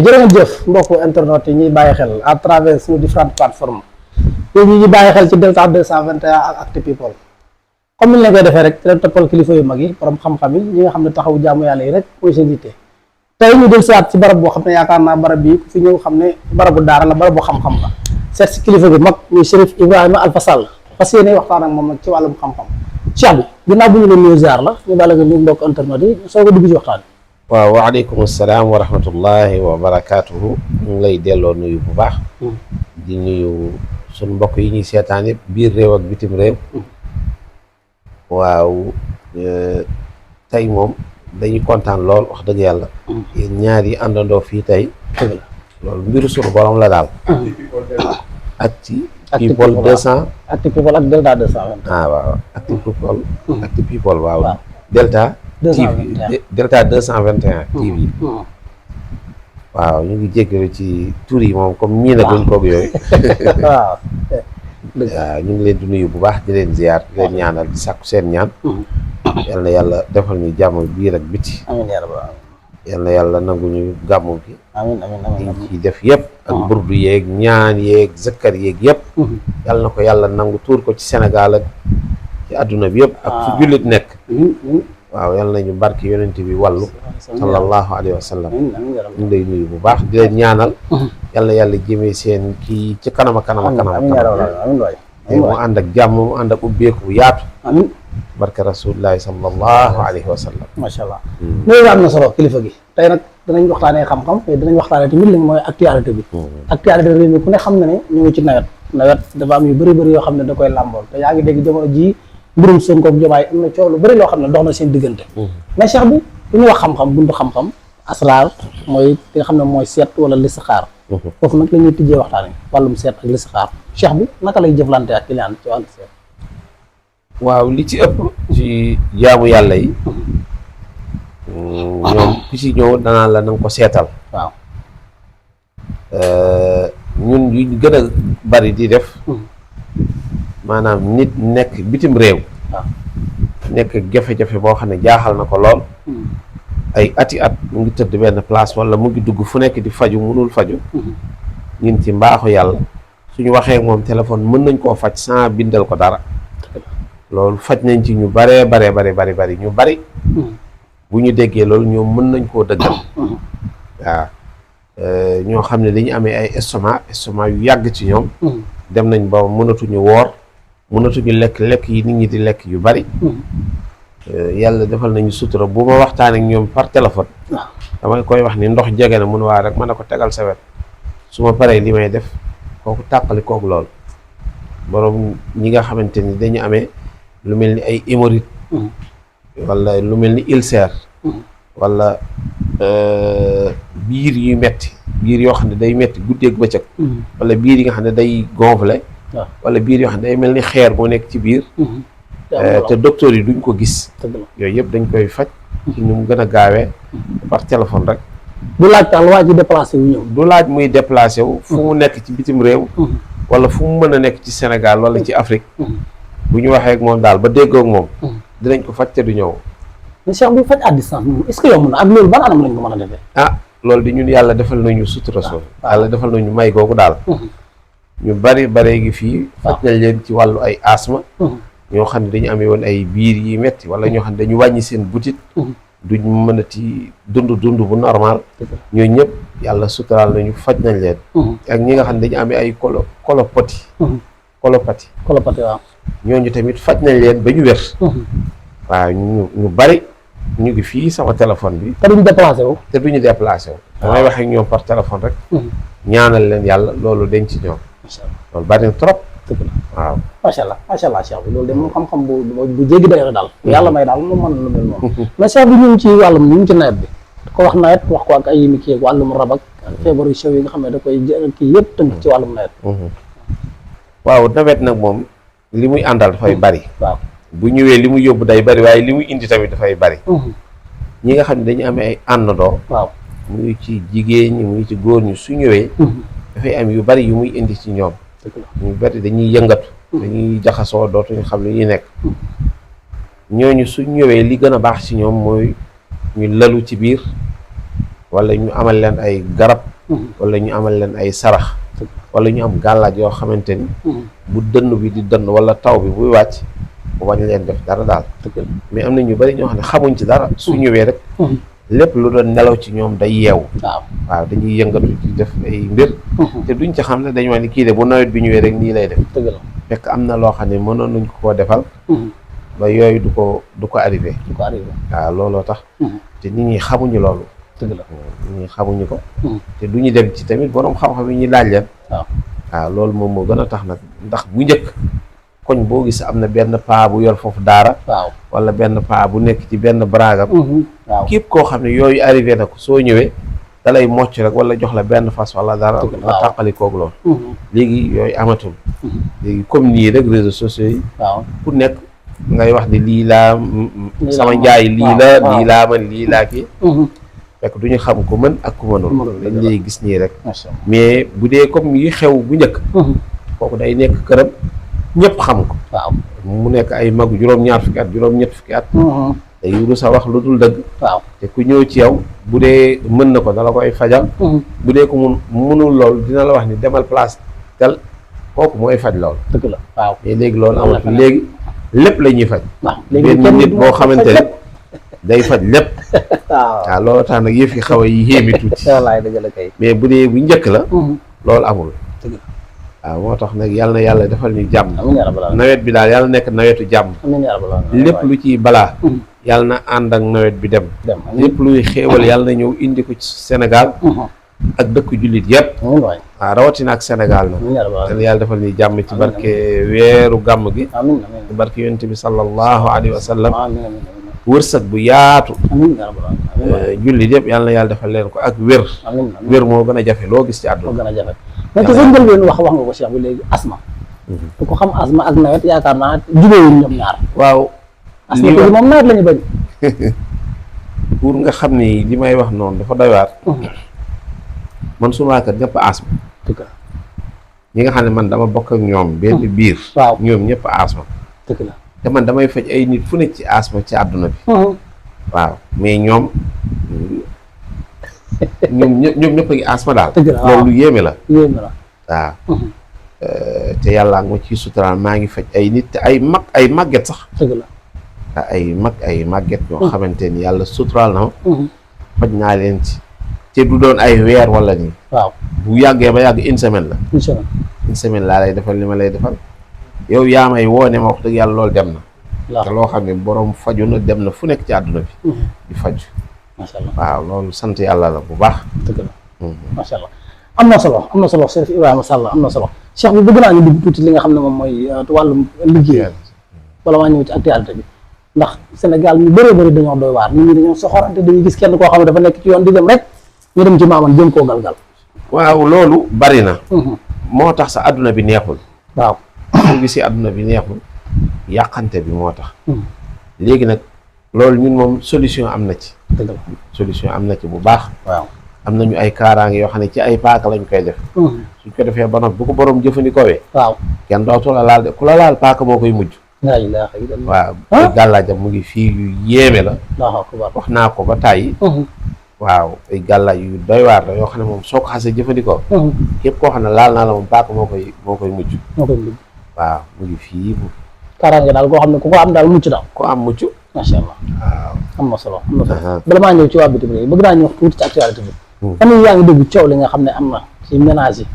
jërë ngeen jëf mbokku internet yi ñuy bàyyi xel à travers suñu différentes plateformes yooyu ñu ñuy bàyyi xel ci Delta 221 ak Actu People comme ni ñu leen koy defee rek di leen toppal kilifa yu mag yi borom xam-xam yi ñi nga xam ne taxawu jaamu yàlla yi rek mooy seen yitte tey ñu del siwaat ci barab boo xam ne yaakaar naa barab bi ku fi ñëw xam ne barabu daara la barabu xam-xam la seet si kilifa bi mag muy Chérif Ibrahima Alpha Sall fas yéene waxtaan ak moom nag ci wàllum xam-xam Cheikh bi ginnaaw bu ñu leen nuyu ziar la ñu bàyyi nga nuyu mbokk internet yi soo ko dugg ci waxtaan waaw waaleykum salaam wa rahmatullahi wa barakaatuhu ñu ngi lay delloo nuyu bu baax di nuyu suñu mbokk yi ñuy seetaan yëpp biir réew ak bitim réew waaw tey moom dañuy kontaan lool wax dëgg yàlla yéen ñaar yi àndandoo fii tey loolu mbiru suñu borom la daal Actu People 200 Actu People ak Delta 221 waaw Actu People waaw Delta TV Delta 221 TV waaw ñu ngi jégalu ci tur yi moom comme ñii na guñ koog yooyu waaw ñu ngi leen di nuyu bu baax di leen ziar di leen ñaanal di sàkku seen ñaan yal na yàlla defal ñu jàmm biir ak biti amiin yaa rabbal yal na yàlla nangu ñu gàmmu gi amiin amiin ñu ciy def yëpp ak burdu yeeg ñaan yeeg zëkkar yeeg yëpp yal na ko yàlla nangu tuur ko ci Sénégal ak ci àdduna bi yëpp ak fu jullit nekk waaw yal nañu barki yonent bi wàllu sallallahu alayhi wa sallam ñu ngi lay nuyu bu baax di leen ñaanal yal na yàlla jëmee seen kii ci kanama mu ànd ak jàmm mu ànd ak ubbeeku yaatu barke rasulillahi sallallahu alayhi wa sallam macha allah loolu am na solo kilifa gi tey nag dinañ waxtaanee xam-xam mais dinañ waxtaanee tamit li mooy actualité bi actualité réew mi ku ne xam na ne ñu ngi ci nawet dafa am yu bëri yoo xam ne da koy làmbool te yaa ngi dégg jamono ji mbirum Sonko ak Diomaye am na coow lu bëri loo xam ne dox na seen diggante mais Cheikh bi lu ñu wax xam-xam buntu xam-xam asraar mooy li nga xam ne mooy seet wala listixaar foofu nag la ñuy tijjee waxtaane wàllum seet ak listixaar Cheikh bi naka lay jëflante ak client ci wàllu seet waaw li ci ëpp ci jaamu yàlla yi ñoom ku ci ñëw danaa la nanga ko seetal waaw ñun yu gën a bari di def maanaam nit nekk bitim réew nekk jafe-jafe boo xam ne jaaxal na ko lool ay ati at mu ngi tëdd benn place wala mu ngi dugg fu nekk di faju mënul faju ñun ci mbaaxu yàlla suñu waxee moom téléphone mën nañ koo faj sans bindal ko dara loolu faj nañ ci ñu bari ñu bari bu ñu déggee loolu ñoom mën nañ koo dëggal waaw ñoo xam ne dañu amee ay estomac yu yàgg ci ñoom dem nañ ba mënatuñu woor mënatuñu lekk yi nit ñi di lekk yu bari yàlla defal nañu sutura bu ma waxtaan ak ñoom par téléphone damay koy wax ni ndox jege na mun waa rek mën na ko tegal sa wet su ma paree li may def kooku tàqali kooku lool borom ñi nga xamante ni dañu amee lu mel ni ay hémorroïde wala lu mel ni ulcère wala biir yuy metti biir yoo xam ne day metti guddeeg bëccëg wala biir yi nga xam ne day gonflé wala biir yoo xam ne day mel ni xeer moo nekk ci biir te docteur yi duñ ko gis yooyu yëpp dañ koy faj ci ñu mu gën a gaawee par téléphone rek du laaj tax waa ji déplacé wu ñëw du laaj muy déplacé wu fu mu nekk ci bitim réew wala fu mu mën a nekk ci Sénégal wala ci Afrique bu ñu waxee ak moom daal ba déggoo ak moom dinañ ko faj te du ñëw mais Cheikh bu faj à distance moom est-ce que yomb na ak loolu ban anam lañ ko mën a defee loolu di ñun yàlla defal nañu sutura soo yàlla defal nañu may googu daal ñu bari gi fii faj nañ leen ci wàllu ay asma ñoo xam ne dañu amee woon ay biir yi metti wala ñoo xam ne dañu wàññi seen butit duñ mën a ci dund bu normal ñooñu ñëpp yàlla suturaal nañu faj nañ leen ak ñi nga xam ne dañu amee ay colopathie waaw ñooñu tamit faj nañ leen ba ñu wér waaw ñu bari ñu ngi fii sama téléphone bi te duñu déplacé wu damay wax ak ñoom par téléphone rek ñaanal leen yàlla loolu dañ ci ñoom loolu bari na trop waaw macha allah Cheikh bi loolu de moom xam-xam bu jéggi dayoo daal yàlla may daal moom mën na lu mel noonu mais Cheikh bi ñu ngi ci wàllum ñu ngi ci nawet bi ko wax nawet wax ko ak ay yimi kii ak wàllum rab ak feebar yu sew yi nga xam ne da koy kii yëpp tënk ci wàllum nawet waaw nawet nag moom li muy àndal dafay bari waaw bu ñëwee li muy yóbbu day bari waaye li muy indi tamit dafay bari ñi nga xam ne dañu amee ay àndandoo waaw muy ci jigéen ñi muy ci góor ñi su ñëwee dafay am yu bari yu muy indi ci ñoom ñu bari dañuy yëngatu dañuy jaxasoo dootuñu xam li ñuy nekk ñooñu su ñëwee li gën a baax ci ñoom mooy ñu lalu ci biir wala ñu amal leen ay garab wala ñu amal leen ay sarax wala ñu am gàllaaj yoo xamante ni bu dënn bi di dënn wala taw bi buy wàcc bu bañ leen def dara daal mais am na ñu bari ñoo xam ne xamuñ ci dara su ñëwee rek lépp lu doon nelaw ci ñoom day yeewu waaw dañuy yëngatu ci def ay mbir te duñ ci xam ne dañu wax ni kii de bu nawet bi ñëwee rek nii lay def fekk am na loo xam ne mënoon nañ ko koo defal ba yooyu du ko arrivé waaw looloo tax te nit ñi xamuñu loolu nit ñi xamuñu ko te duñu dem ci tamit borom xam-xam yi ñu laaj leen waaw loolu moom moo gën a tax nag ndax bu njëkk koñ boo gis am na benn paa bu yor foofu daara wala benn paa bu nekk ci benn baraagam képp koo xam ne yooyu arrivé na ko soo ñëwee da lay mocc rek wala jox la benn fas wala dara nga tàqali koog loolu léegi yooyu amatul léegi comme nii rek réseaux sociaux yi ku nekk ngay wax ni lii laa sama njaay lii laa man lii laa kii fekk du ñu xam ku mën ak ku mënul dañ lay gis nii rek mais bu dee comme yi xew bu njëkk kooku day nekk këram ñëpp xam ko mu nekk ay magu juróom-ñaar fukki at juróom-ñett fukki at day yuru sa wax lu dul dëgg te ku ñëw ci yow bu dee mën na ko dala koy fajal bu dee ko mënul loolu dina la wax ni demal place tel kooku mooy faj loolu dëgg la mais léegi loolu amatul léegi lépp la ñuy faj benn nit boo xamante ne day faj lépp waaw loolu tax nag yëf yi xaw a yéemi tuuti mais bu dee bu njëkk la loolu amul waaw moo tax nag yàlla na yàlla defal ñu jàmm nawet bi daal yàlla nekk nawetu jàmm lépp lu ci balaa yàlla na ànd ak nawet bi dem lépp luy xéewal yàlla na ñëw indi ko ci Sénégal ak dëkk jullit yëpp waaw rawatina ak Sénégal nag yàlla defal ñu jàmm ci barke weeru gàmm gi ci barke yonent bi sallallahu alayhi wa sallam wërsëg bu yaatu jullit yëpp yàlla na yàlla defal leen ko ak wér moo gën a jafe loo gis ci àdduna mais te sa njëlbeen wax nga ko Cheikh bi léegi asma ku ko xam asma ak nawet yaakaar naa jubéewuñ ñoom ñaar waaw asma ko moom nawet la ñu bañ pour nga xam ni li may wax noonu dafa doy waar man sunu waa kër ñëpp asma ñi nga xam ne man dama bokk ak ñoom benn biir ñoom ñëpp asma te man damay faj ay nit fu nekk ci asma ci àdduna bi waaw mais ñoom ñëpp a ngi asma daal loolu lu yéeme la waaw te yàlla nga ma ciy suturaal maa ngi faj ay nit te ay màgget sax ay màgget yoo xamante ni yàlla suturaal na ma faj naa leen ci te du doon ay weer wala nii bu yàggee ba yàgg une semaine la une semaine laa lay defal li ma lay defal yow yaa may woo ne ma wax dëgg yàlla loolu dem na te loo xam ne borom faju na dem na fu nekk ci àdduna bi di faju macha allah waaw loolu sant yàlla la bu baax dëgg la macha allah am na solo Cheikh Ibrahima Sall am na solo Cheikh bi bëgg naa ñu dugg tuuti li nga xam ne moom mooy wàllum liggéey wala maa ñëw ci actualité bi ndax Sénégal ñu bëree bëri dañoo doy waar nit ñi dañoo soxorante dañuy gis kenn koo xam ne dafa nekk ci yoon di dem rek ñu dem ci maaman jëm koo galgal waaw loolu bari na moo tax sa adduna bi neexul waaw boo gisee adduna bi neexul yàqante bi moo tax léegi nag loolu ñun moom solution am na ci dëgg la solution am na ci bu baax waaw am nañu ay kaaraange yoo xam ne ci ay paaka lañ koy def suñ ko defee ba noppi bu ko borom jëfandikoowee waaw kenn dootu la laal de ku la laal paaka moo koy mujj waaw ay gàllaajam mu ngi fii yu yéeme la wax naa ko ba tàyyi waaw ay gàllaaj yu doy waar la yoo xam ne moom soo ko xasee jëfandikoo képp koo xam ne laal naa la moom paaka moo koy mujj waaw mu ngi fii kaaraange daal koo xam ne ku ko am daal mucc daal ko am mucc macha allah waaw am na solo bala maa ñëw ci waa bitim réew bëgg naa ñu wax tuuti ci actualité bi fan yii yaa ngi dégg coow li nga xam ne am na ci ménage yi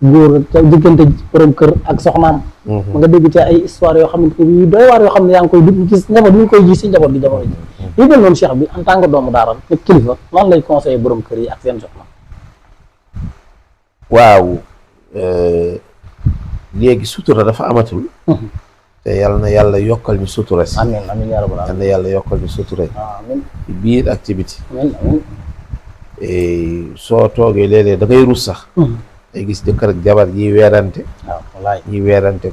góor diggante borom kër ak soxnaam ma nga dégg ci ay histoire yoo xam ne yu doy waar yoo xam ne yaa ngi koy gis njaboot ñu ngi koy gis si njaboot gi jamono ji yu mel noonu Cheikh bi en tant que doomu daara ak kilifa lan lay conseillé borom kër yi ak seen soxna waaw léegi sutura dafa amatul te yal na yàlla yokkal ñu sutura si amiin amiin yaa rabbal yal na yàlla yokkal ñu sutura amiin ci biir ak ci biti amiin amiin soo toogee léeg-léeg da ngay rus sax day gis jëkkër ak jabar ñiy weerante waaw wallaay ñiy weerante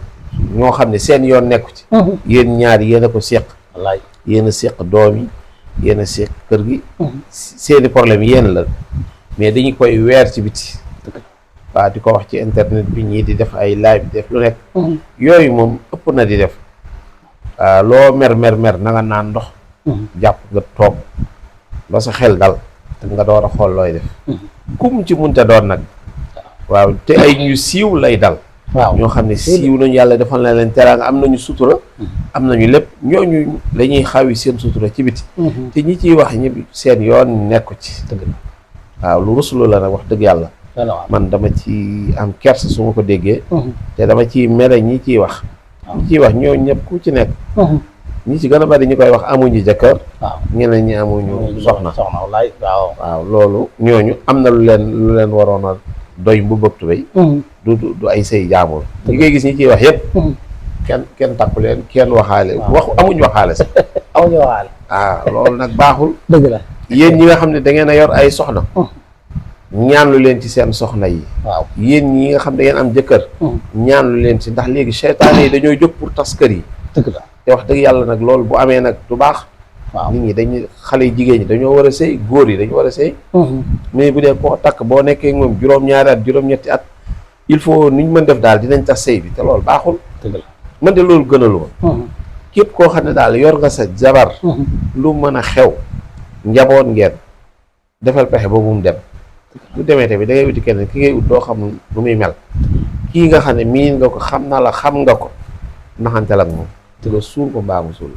ñoo xam ne seen yoon nekku ci yéen ñaar yéen a ko seq wallaay yéen a seq doom yi yéen a seq kër gi seeni problème yéen la mais dañu koy weer ci biti waaw di ko wax ci internet bi ñii di def ay live def lu nekk yooyu moom ëpp na di def loo mer na nga naan ndox jàpp nga toog ba sa xel dal te nga door a xool looy def kum ci munte doon nag waaw te ay ñu siiw lay dal waaw ñoo xam ne siiw nañu yàlla defal na leen teraanga am nañu sutura am nañu lépp ñooñu la ñuy xawi seen sutura ci biti te ñi ciy wax ñi seen yoon nekku ci dëgg la waaw lu ruslu la nag wax dëgg yàlla man dama ci am kersa su ma ko déggee te dama ci mere ñi ciy wax ñi ciy wax ñoo ñëpp ku ci nekk ñi ci gën a bari ñi koy wax amuñu jëkkër ñeneen ñi amuñu soxna wallaay waaw loolu ñooñu am na lu leen waroon a doy mbu bëgg tubéy du ay sëy jaamul ñi ngay gis ñi ciy wax yëpp kenn takku leen kenn waxaale amuñu waxaale sax amuñu waxaale loolu nag baaxul dëgg la yéen ñi nga xam ne da ngeen a yor ay soxna ñaan lu leen ci seen soxna yi waaw yéen ñi nga xam ne ngeen am jëkkër ñaan lu leen ci ndax léegi seytaane yi dañoo jóg pour tas kër yi dëgg la te wax dëgg yàlla nag loolu bu amee nag du baax nit ñi dañuy xale yi jigéen ñi dañoo war a sëy góor yi dañu war a sëy mais bu dee koo takk boo nekkee moom juróom-ñaari at juróom-ñetti at il faut nuñ mën def daal dinañ tas sëy bi te loolu baaxul dëgg la man de loolu gënaluma képp koo xam ne daal yor nga sa jabar lu mën a xew njaboot ngeen defal pexe ba bu mu dem bu demee tamit da ngay wuti keneen ki ngay ut doo xam lu muy mel kii nga xam ne miin nga ko xam na la xam nga ko naxanteel ak moom te nga suul ko mbaamu suul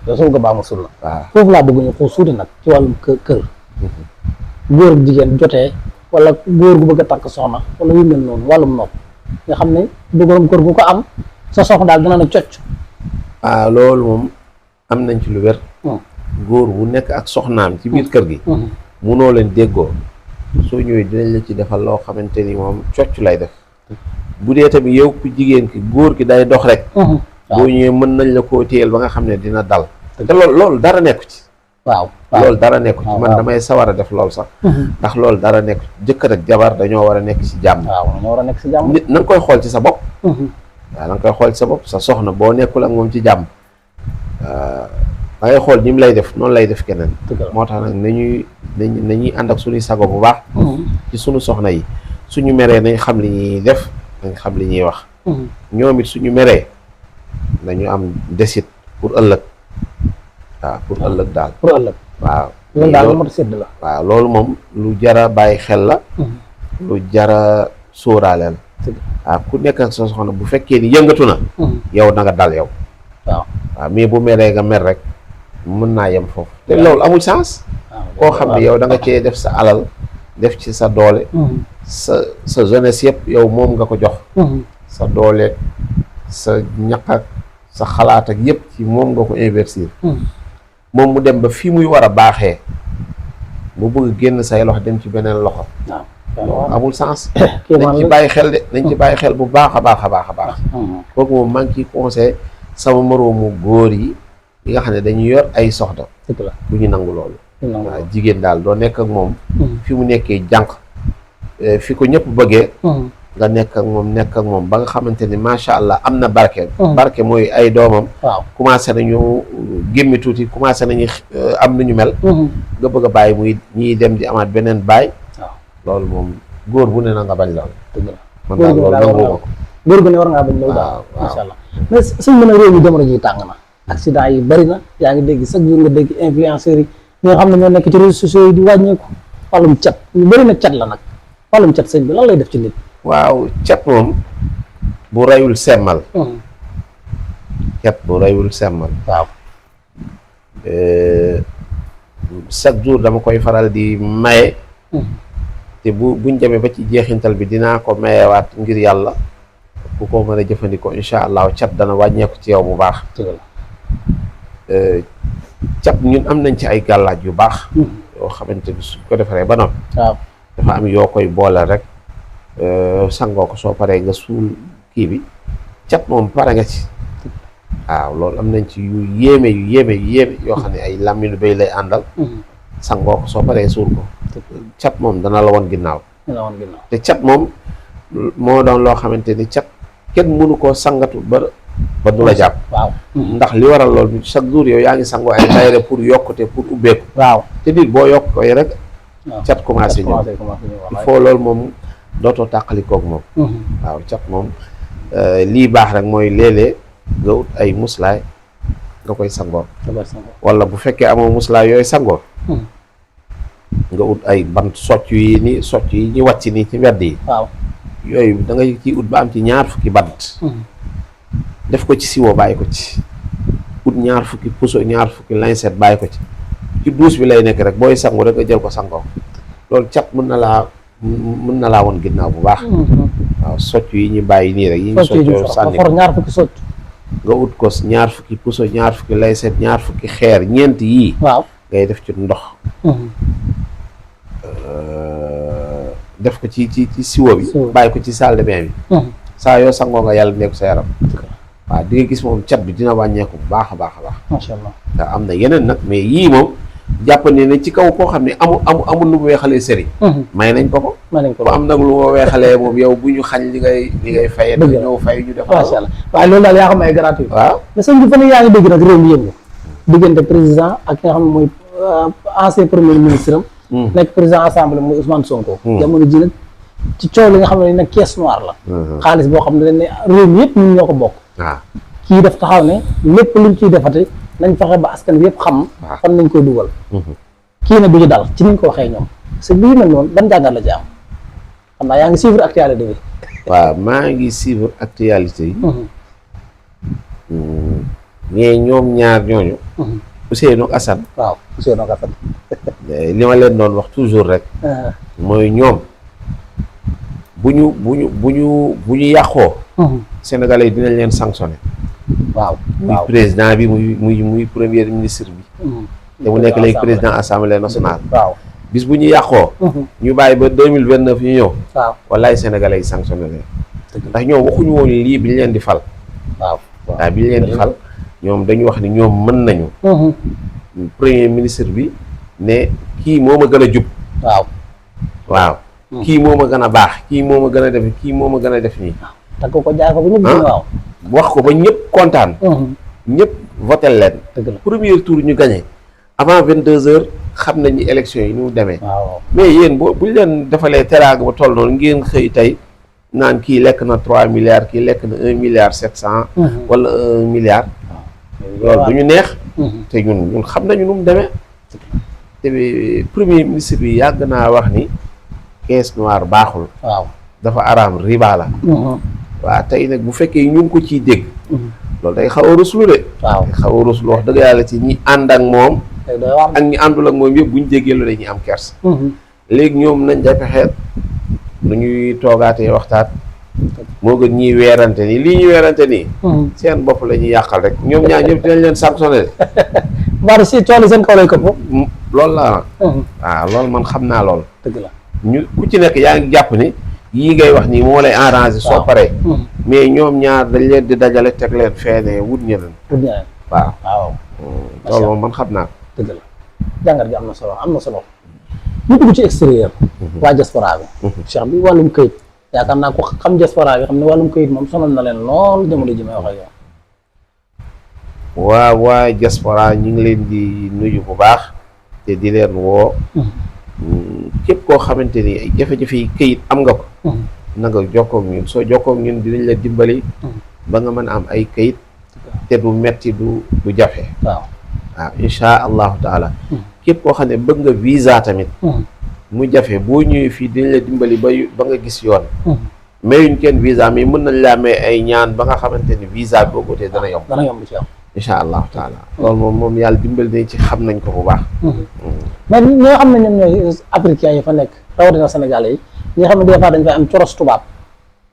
la suul ko mbaamu suul la waaw foofu laa bëgg ñu ko suuti nag ci wàllum kër góor ak jigéen jotee wala góor gu bëgg a takk soxna wala yu mel noonu wàllum nopp nga xam ne bëggoon kër gu ko am sa soxna daal dina la cocc loolu moom am nañ ci lu wér góor bu nekk ak soxnaam ci biir kër gi munoo leen déggoo soo ñëwee dinañ la ci defal loo xamante ni moom cocc lay def bu dee tamit yow ku jigéen ki góor gi day dox rek boo ñëwee mën nañ la koo téyel ba nga xam ne dina dal te loolu dara nekku ci loolu dara nekku ci man damay sawar a def loolu sax ndax loolu dara nekku ci jëkkër ak jabar dañoo war a nekk ci jàmm dañoo war a nekk ci jàmm nit na nga koy xool ci sa bopp waaw na nga koy xool ci sa bopp sa soxna boo nekkul ak moom ci jàmm da ngay xool ni mu lay def noonu lay def keneen moo tax nag nañuy ànd ak suñuy sago bu baax ci suñu soxna yi suñu meree nañ xam li ñuy def nañ xam li ñuy wax ñoom it suñu meree nañu am desit pour ëllëg waaw pour ëllëg daal waaw loolu daal lu mat a sédd la waaw loolu moom lu jara bàyyi xel la lu jara sóoraale la waaw ku nekk ak sa soxna bu fekkee ni yëngatu na yow na nga dal yow waaw mais bu meree nga mer rek mën naa yem foofu te loolu amul sens koo xam ne yow da nga cee def sa alal def ci sa doole sa jeunesse yëpp yow moom nga ko jox sa doole sa ñaq ak sa xalaat ak yëpp ci moom nga ko investir moom mu dem ba fii muy war a baaxee mu bëgg génn say loxo dem ci beneen loxo loolu amul sens nañ ci bàyyi xel de nañ ci bàyyi xel bu baax a baax a baax a baax kooku moom maa ngi ciy conseil sama moroomu góor yi nga xam ne dañuy yor ay soxna bu ñu nangu loolu waaw jigéen daal doo nekk ak moom fi mu nekkee jànq fi ko ñëpp bëggee nga nekk ak moom ba nga xamante ni macha allah am na barke barke mooy ay doomam commencé nañu gémmi tuuti commencé nañu am nañu mel nga bëgg a bàyyi muy ñiy dem di amaat beneen baay loolu moom góor bu ne na nga bañ loolu man daal loolu nangu ko góor gu ne war ngaa bañ loolu daal macha allah mais suñ mën a réew mi jamono ji tàng na accident yi bari na yaa ngi dégg chaque jour nga dégg influenceurs yi ñi nga xam ne ñoo nekk ci réseaux sociaux yi di wàññeeku wàllum cat ñu bëri na cat la nag wàllum cat sëñ bi lan lay def ci nit waaw cat moom bu reyul semmal cat bu reyul semmal waaw chaque jour dama koy faral di maye te buñ demee ba ci jeexintal bi dinaa ko mayewaat ngir yàlla ku ko mën a jëfandikoo incha allah cat dana wàññeeku ci yow bu baax cat ñun am nañ ci ay gàllaaj yu baax yoo xamante ni suñ ko defaree ba noppi dafa am yoo koy boole rek sangoo ko soo paree nga suul kii bi cat moom pare nga ci waaw loolu am nañ ci yu yéeme yoo xam ne ay làmmiñu béy lay àndal sangoo ko soo paree suul ko cat moom dana la woon ginnaaw te cat moom moo doon loo xamante ni cat kenn mënu koo sangatu ba du la jàpp ndax li waral loolu chaque jour yow yaa ngi sangoo ay bayre pour yokkute pour ubbeeku te nit boo yokk koy rek cat commencé ñëw il faut loolu moom dootoo tàqalikoog moom waaw cat moom lii baax rek mooy léeg-léeg nga ut ay muslaay nga koy sangoo wala bu fekkee amoo muslaay yooyu sangoo nga ut ay bant socc yi ni socc yi ñu wàcc nii ci mbedd yi. waaw yooyu da ngay ci ut ba am ci ñaar fukki bant. def ko ci siwo bàyyi ko ci. ut ñaar fukki puso ñaar fukki lancette bàyyi ko ci douche bi lay nekk rek booy sangu rek nga jël ko sangoo loolu cat mën na laa woon ginnaaw bu baax. waaw socc yi ñu bàyyi nii rek. yi ñu soccoo sànni for ñaar fukki socc. nga ut ko ñaar fukki puso ñaar fukki lancette ñaar fukki xeer ñeent yii. waaw ngay def ci ndox. def ko ci siwo bi. bàyyi ko ci salle de bain bi. saa yoo sangoo nga yàlla nekk sa yaram. waaw di nga gis moom cat bi dina wàññeeku bu baax a baax a baax. macha allah te am na yeneen nag mais yii moom jàpp ne ci kaw koo xam ne amul lu mu weexalee sëriñ. may nañ ko ko. bu am nag lu ma weexalee moom yow bu ñu xañ li ngay fayee. dëgg la ñëw fay ñu def. macha allah waaye loolu daal yaa xam ay gratuit. waaw mais sëñ bi fan yaa ngi dégg nag réew mi yëngu diggante président ak ki nga xam ne mooy ancien premier ministre am. nekk président assemblée mooy Ousmane Sonko. jamono ji nag ci coow li nga xam ne nag caisse noire la. xaalis boo xam ne dañ ne réew mi yëpp ñun ñoo ko bokk. waaw kii daf taxaw ne lépp luñ ciy defati nañ fexe ba askan bi yëpp xam. fan nañ koy dugal. kii ne du ñu dal ci niñ ko waxee ñoom. parce que bii mel noonu ban jàngat la ci am xam naa yaa ngi suivre actualité bi. waaw maa ngi suivre actualité yi. mais ñoom ñaar ñooñu. Ousseynou ak Assane. waaw Ousseynou ak Assane. li ma leen doon wax toujours rek. mooy ñoom bu ñu yàqoo. Sénégalais yi dinañ leen sanctionné. waaw muy président bi muy premier ministre bi. te mu nekk léegi président assemblée nationale. waaw bis bu ñu yàqoo. ñu bàyyi ba 2029 ñu ñëw. waaw wallaay Sénégalais yi sanctionné leen. ndax ñoom waxuñu woon lii bi ñu leen di fal. waaw bi ñu leen di fal ñoom dañu wax ni ñoom mën nañu. premier ministre bi ne kii moo ma gën a jub. waaw. kii moo ma gën a baax kii moo ma gën a def kii moo ma gën a def nii. tagg ko jaay ko ba ñëpp gën waaw. wax ko ba ñëpp kontaan. ñëpp voté leen. dëgg la premier tour ñu gagné avant 22h xam nañ ni élection yi ni mu demee. waaw mais yéen buñ leen defalee teraanga ba toll noonu ngeen xëy tey naan kii lekk na 3 milliards kii lekk na 1 milliard 700. wala 1 milliard. loolu du ñu neex. te ñun xam nañu nu mu demee. te premier ministre bi yàgg naa wax ni caisse noire baaxul. waaw dafa araam riba la. waaw tey nag bu fekkee ñu ngi ko ciy dégg. loolu day xaw a ruslu de. waaw day xaw a ruslu wax dëgg yàlla ci ñi ànd ak moom. ak ñi àndul ak moom yëpp bu ñu jéggee lu dañuy am kers. léegi ñoom nañ day fexeet nu ñuy toogaatee waxtaan. moo gën ñiy weerante nii lii ñuy weerante nii. seen bopp la ñuy yàqal rek ñoom ñaar ñëpp dinañ leen sanctionné de. bari si cooli seen kaw lay këpp. loolu la waaw loolu man xam naa lool. dëgg la ñu ku ci nekk yaa ngi jàpp ni yii ngay wax nii moo lay arrangé. soo paree. mais ñoom ñaar dañ leen di dajale teg leen feene wut ñeneen. waaw waaw. loolu moom man xam naa. dëgg la jàngat gi am na solo ñu dugg ci extérieur. waa diaspora bi. Cheikh bi wàllum këyit yaakaar naa ko xam diaspora bi xam ne wàllum këyit moom sonal na leen lool jamono ji may wax ak yow. waa diaspora ñu ngi leen di nuyu bu baax te di leen woo. képp koo xamante ni ay jafe-jafe yi këyit am nga ko. na nga jokkoo ak ñun soo jokkoo ak ñun dinañ la dimbali. ba nga mën a am ay këyit. te du metti du jafe. waaw incha allahu taala. képp koo xam ne bëgg nga visa tamit. mu jafe boo ñëwee fii dinañ la dimbali ba nga gis yoon. mayuñ kenn visa mais mën nañ laa may ay ñaan ba nga xamante ni visa boo ko tee dana yomb. dana yomb ci yow. incha allahu taala. loolu moom yàlla dimbali nañ ci xam nañ ko bu baax. mais ñi nga xam ne ñoom ñooy africains yi fa nekk rawatina Sénégalais yi ñi nga xam ne des fois dañ fay am coros tubaab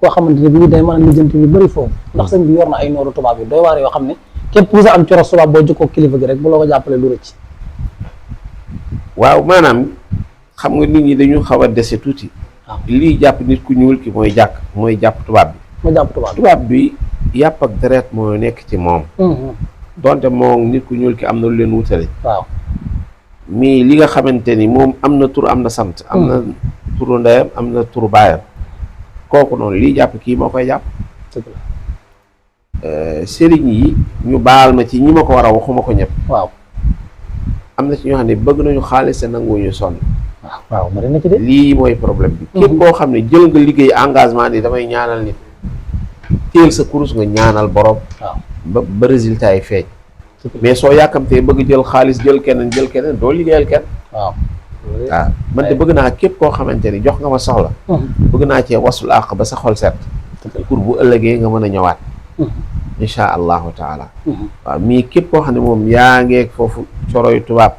koo xamante ne bii day mën a lijjanti lu bëri foofu ndax sëñ bi yor na ay nooru tubaab yu doy waar yoo xam ne képp ku sa am coros tubaab boo jokkoo kilifa gi rek bu loo ko jàppale du rëcc. waaw maanaam xam nga nit ñi dañu xaw a dese tuuti. waaw lii jàpp nit ku ñuul ki mooy jàpp tubaab bi. mooy jàpp tubaab bi yàpp ak deret moo nekk ci moom. donte moom nit ku ñuul ki am na lu leen wutale. waaw mais li nga xamante ni moom am na tur am na sant. am na turu ndeyam am na turu baayam. kooku noonu lii jàpp kii moo koy jàpp. sëriñ yi ñu baal ma ci ñi ma ko war a waxuma ko ñëpp. waaw am na ci ñoo xam ne bëgg nañu xaalis te nanguwuñu sonn. waaw bari na ci de. lii mooy problème bi. képp koo xam ne jël nga liggéey engagement ni damay ñaanal nit. teel sa kurus nga ñaanal borom. waaw ba résultat yi feeñ. mais soo yàkkamtee bëgg jël xaalis jël keneen doo liggéeyal kenn. waaw waaw man de bëgg naa képp koo xamante ni jox nga ma soxla bëgg naa cee wasul àq ba sa xol set pour bu ëllëgee nga mën a ñëwaat insha allahu taala waaw mii képp koo xam ne moom yaa ngeeg foofu coroy tubaab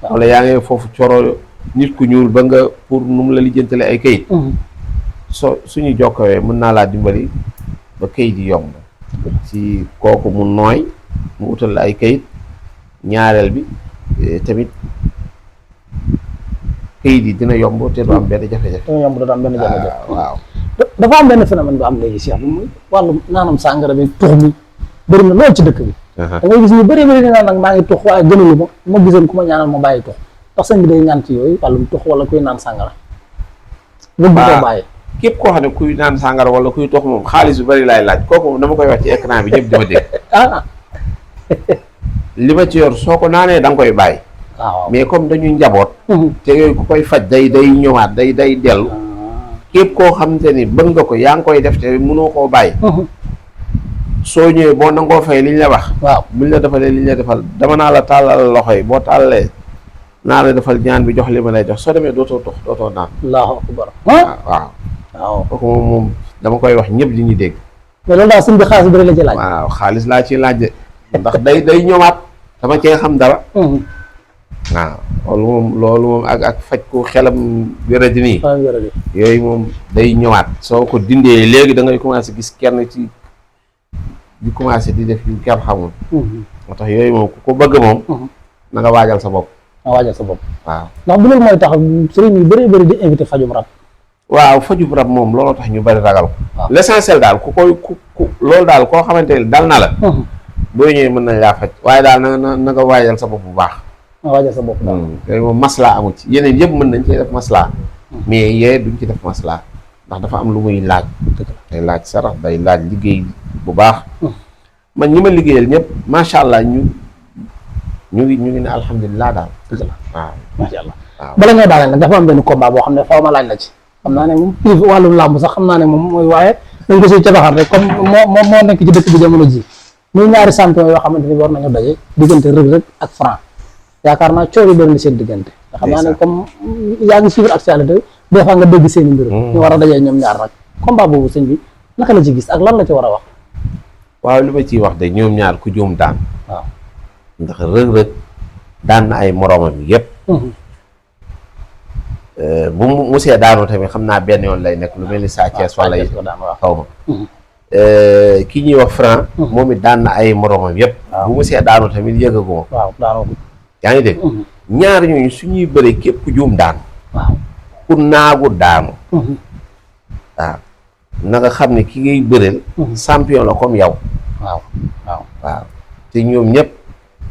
wala yaa ngeeg foofu coro nit ku ñuul ba nga pour nu mu la lijjantale ay kayit suñu jokkowee mën naa laa dimbali ba kayit yi yomb ci kooku mu nooy mu utal la ay kayit ñaareel bi tamit kayit yi dina yomb te du am benn jafe-jafe. dina yomb te du am benn jafe-jafe. waaw dafa am benn phénomène bu am léegi Cheikh bi muy wàllu naanam sàngara bi tux mi bëri na lool ci dëkk bi. da ngay gis ñu bëri di naan nag maa ngi tux waaye gënalu ma gisoon ku ma ñaanal ma bàyyi tux ndax sëñ bi day ñaan ci yooyu wàllum tux wala kuy naan sàngara. bëgg koo bàyyi. képp koo xam ne kuy naan sàngara wala kuy tux moom xaalis bu bëri laay laaj kooku moom dama koy wax ci écran bi ñëpp dama dégg. li ma ci yor soo ko naanee da nga koy bàyyi. waaw mais comme dañuy njaboot. te yooyu ku koy faj day ñëwaat day dellu. képp koo xamante ni bëgg nga ko yaa ngi koy def te mënoo koo bàyyi. soo ñëwee boo nangoo fay liñ la wax. waaw buñ la defalee liñ la defal dama naa la tàllal loxo yi boo tàllalee naa la defal ñaan bi jox li ma lay jox soo demee dootoo tux dootoo naan. allahu akbar. waaw kooku moom dama koy wax ñëpp li ñuy dégg. mais loolu daal suñ bi xaalis bëri la ci laaj. waaw xaalis laa ci laaj de ndax day ñëwaat dama cee xam dara. waaw loolu moom ak faj ko xelam wéradi nii. yooyu moom day ñëwaat soo ko dindee léegi da ngay commencé gis kenn ci di commencé di def yu kenn xamul. moo tax yooyu moom ku ko bëgg moom. na nga waajal sa bopp. waaw ndax bu loolu mooy tax sëriñ yu bëri bëri di invité fajum rab. waaw fajum rab moom looloo tax ñu bëri ragal ko. l'essentiel daal ku loolu daal koo xamante ni dal na la. boo ñëwee mën nañ laa faj waaye daal na nga waajal sa bopp bu baax. waajal sa bopp daal. yooyu moom maslaa amul ci yeneen yëpp mën nañ cee def maslaa. mais yee duñ ci def maslaa ndax dafa am lu muy laaj. day laaj sarax day laaj liggéey bu baax. man ñi ma liggéeyal ñëpp macha allah ñu ngi ne alhamdulilah daal. dëgg la waaw macha allah. waaw bala ngay daaneel nag dafa am benn combat boo xam ne faaw ma laaj la ci. xam naa ne moom privé wàllum làmb sax xam naa ne moom mooy waaye dañ ko siy cabaxal rek comme moo nekk ci dëkk bi jamono ji muy ñaari champion yoo xamante ni war nañu daje diggante Reug Reug ak Franc yaakaar naa coow yi bëri na seen diggante. nga xam naa ne comme yaa ngi suivre actualité des fois nga dégg seen i mbir. ñu war a dajee ñoom ñaar nag combat boobu sëñ bi naka la ci gis ak lan la ci war a wax. waaw li ma ciy wax de ñoom ñaar ku juum daan. waaw ndax Reug Reug daan na ay moromam yëpp. bu mu see daanoo tamit xam naa benn yoon lay nekk lu mel ni Sa Thiès wala yi xaw ma. kii ñuy wax Franc. moom it daan na ay moromam yëpp. bu mu see daanoo tamit yëgaguma. waaw daanoo ko. yaa ngi dégg. ñaar ñooñu suñuy bëree képp ku juum daan. waaw ku naagu daanu. waaw na nga xam ne ki ngay bëreel. champion la comme yow. waaw te ñoom ñëpp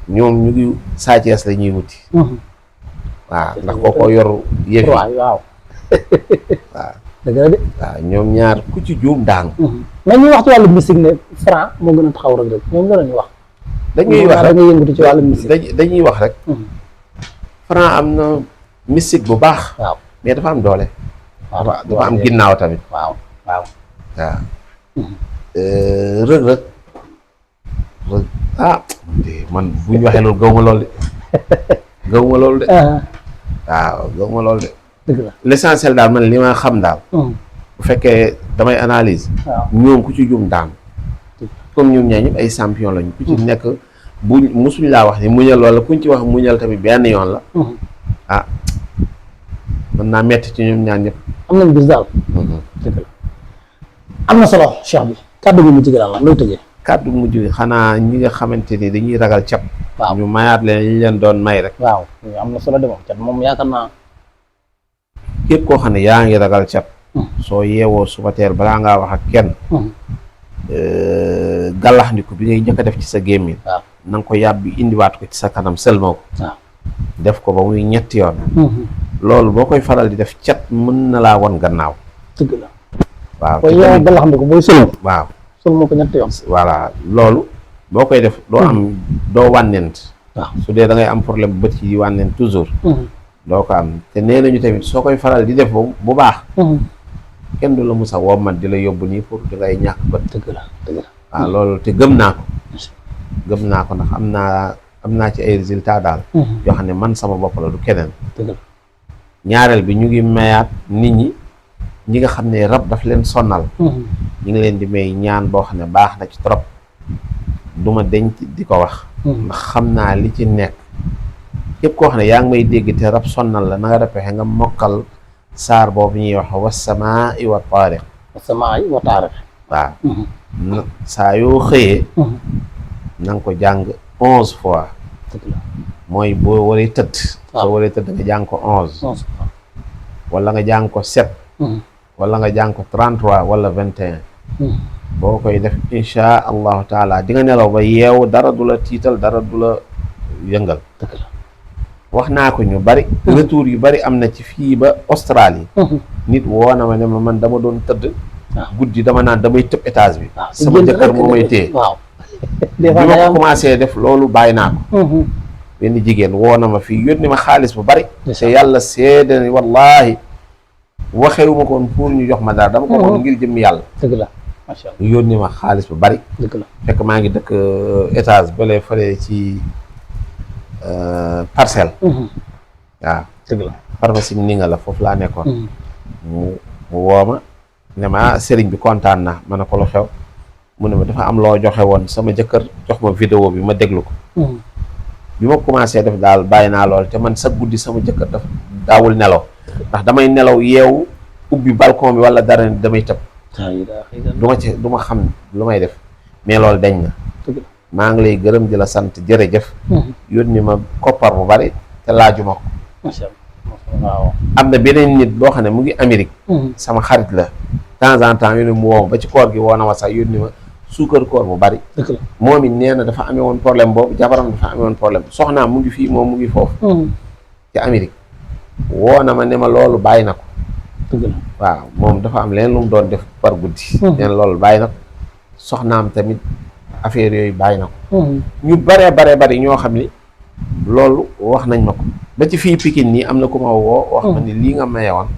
ñoom ñu ngi Sa Thiès la ñuy wuti. waaw ndax kooko yor yëf yi waaw waaw dëgg la de waaw ñoom ñaar ku ci juum daanu. mais ñuy wax ci wàllu mystique ne Franc moo gën a taxaw Reug Reug ñoom la ñuy wax. dañuy wax rek nga yëngatu ci wàllu mystique. dañuy wax rek. Franc am na mystique bu baax. waaw mais dafa am doole. dafa am ginnaaw tamit. waaw. Reug Reug man bu ñu waxee loolu gaw ma lool de. gaw ma loolu de. waaw gaw ma loolu de. dëgg la l'essentiel daal man li ma xam daal. bu fekkee damay analyse. ñoom ku ci jum daan. comme ñoom ñaar ñëpp ay champion lañu. ku ci nekk bu musuñ laa wax ni muñal wala kuñ ci wax muñal tamit benn yoon la. mën naa metti ci ñoom ñaar ñëpp. am nañ bis daal. dëgg la am na solo Cheikh bi kàddu gi mu jigéen la looy tëjee. kàddu mujj bi xanaa ñi nga xamante ni dañuy ragal cap. waaw ñu mayaat leen li leen doon may rek. waaw am na solo de moom cat moom yaakaar naa. képp koo xam ne yaa ngi ragal cap. soo yeewoo suba teel balaa ngaa wax ak kenn. gàllaxndiku bi ngay njëkk a def ci sa gémmiñ. waaw na nga ko yàbbi indiwaat ko ci sa kanam sëlmoo ko. waaw def ko ba muy ñetti yoon. loolu boo koy faral di def cat mën na laa won gannaaw. dëgg la. waaw booy yeewoo gàllaxndiku booy sëlmoo. waaw sëlmoo ko ñetti yoon. voilà loolu boo koy def doo wànnent. waaw su dee da ngay am problème bët yi di wànnent toujours. doo ko am te nee nañu tamit soo koy faral di def bu baax. kenn du la musa wommat di la yóbbu nii pour di ngay ñàkk bët. dëgg la dëgg la. waaw loolu te gëm naa ko. gëm naa ko ndax am naa ci ay résultats daal. yoo xam ne man sama bopp la du keneen. dëgg la ñaareel bi ñu ngi mayaat nit ñi nga xam ne rab daf leen sonnal ñu ngi leen di may ñaan boo xam ne baax na ci trop duma denc di ko wax ndax xam naa li ci nekk képp koo xam ne yaa ngi may dégg te rab sonnal la na nga pexe nga mokkal saar boobu ñuy wax wassamaa'i wa taariq wassamaa'i wa taariq waaw saa yoo xëyee na nga ko jàng 11 fois mooy boo waree tëdd soo waree tëdd nga jàng ko 11 wala nga jàng ko 7 wala nga jàng ko 33 wala 21 boo koy def insha allahu taala di nga nelaw ba yeewu dara du la tiital dara du la yëngal wax naa ko ñu bari retour yu bari am na ci fii ba Australie nit woo na ma ne ma man dama doon tëdd guddi dama naan damay tëb étage bi sama jëkkër moo may téye bi ma ko commencé def loolu bàyyi naa ko benn jigéen woo na ma fii yónni ma xaalis bu bari te yàlla seede ni wallahi waxewu ma koon pour ñu jox ma dara dama ko woon ngir jëm yàlla dëgg la macha allah yónni ma xaalis bu bari dëgg la fekk maa ngi dëkk étage bële fële ci parcelle waaw dëgg la pharmacie ni nga la foofu laa nekkoon mu woo ma ne ma sëriñ bi kontaan na ma ne ko lu xew mu ne ma dafa am loo joxe woon sama jëkkër jox ma vidéo bi ma déglu ko bi ma commencé def daal bàyyi naa lool te man sa guddi sama jëkkër dafa daawul nelaw ndax damay nelaw yeewu ubbi balcon bi wala dara damay tëb du ma xam lu may def mais loolu dañ na maa ngi lay gërëm di la sant jërëjëf yónni ma koppar bu bari te laajuma ko waaw am na beneen nit boo xam ne mu ngi Amérique sama xarit la temps en temps yónni mu woo ba ci koor gi woo na ma sax yónni ma suukar koor bu bari moom it nee na dafa amee woon problème boobu jabaram dafa amee woon problème soxnaam mu ngi fii moom mu ngi foofu ci Amérique woo na ma ne ma loolu bàyyi na ko waaw moom dafa am leen lu mu doon def par guddi neen loolu bàyyi na ko soxnaam tamit affaire yooyu bàyyi na ko ñu bare bari ñoo xam ni loolu wax nañ ma ko ba ci fii Pikine nii am na ku ma woo wax ma ni lii nga maye woon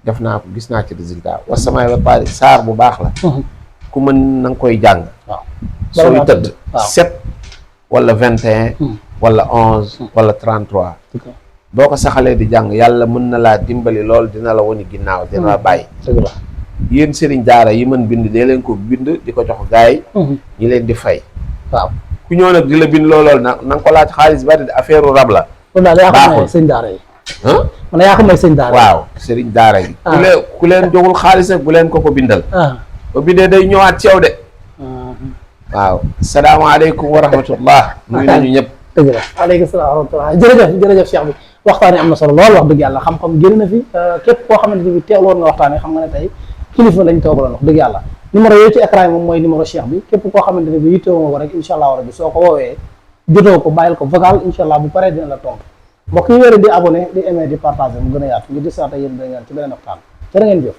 def naa ko gis naa ci résultat wasamaay ba pare saar bu baax la ku mën na nga koy jàng sooy tëdd 7 wala 21 wala 11 wala 33 boo ko saxalee di jàng yàlla mën na laa dimbali lool dina la woni ginnaaw dina la bàyyi yéen sëriñ daara yi mën bind dee leen ko bind di ko jox gaay ñi leen di fay waaw ku ñëw nag di la bind loolool na nga ko laaj xaalis bari affaire rab la baaxul sëñ daara yi man yaa xam ne sëñ daara waaw sëriñ daara yi ku leen joxul xaalis nag bu leen ko bindal ba bindee day ñëwaat ci yow de waaw salaamaaleykum wa rahmatullah nuyu nañu ñëpp dëgg la aleykum salaam wa rahmatullah jërëjëf Cheikh bi waxtaan yi am na solo lool wax dëgg yàlla xam-xam génn na fi képp koo xamante ni bi teewloon nga waxtaan yi xam nga ne tey kilifa lañ toogaloon wax dëgg yàlla numéro yooyu ci écran yi moom mooy numéro Cheikh bi képp koo xamante ni bi yittewoo nga ko rek incha allah rabbi soo ko woowee jotoo ko bàyyil ko vocal incha allah bu paree dina la tontu mbokk yi wéere di abonné di aimé di partagé mu gën a yaatu ñu di saata yéen da ngeen ci beneen waxtaan jërë ngeen jëf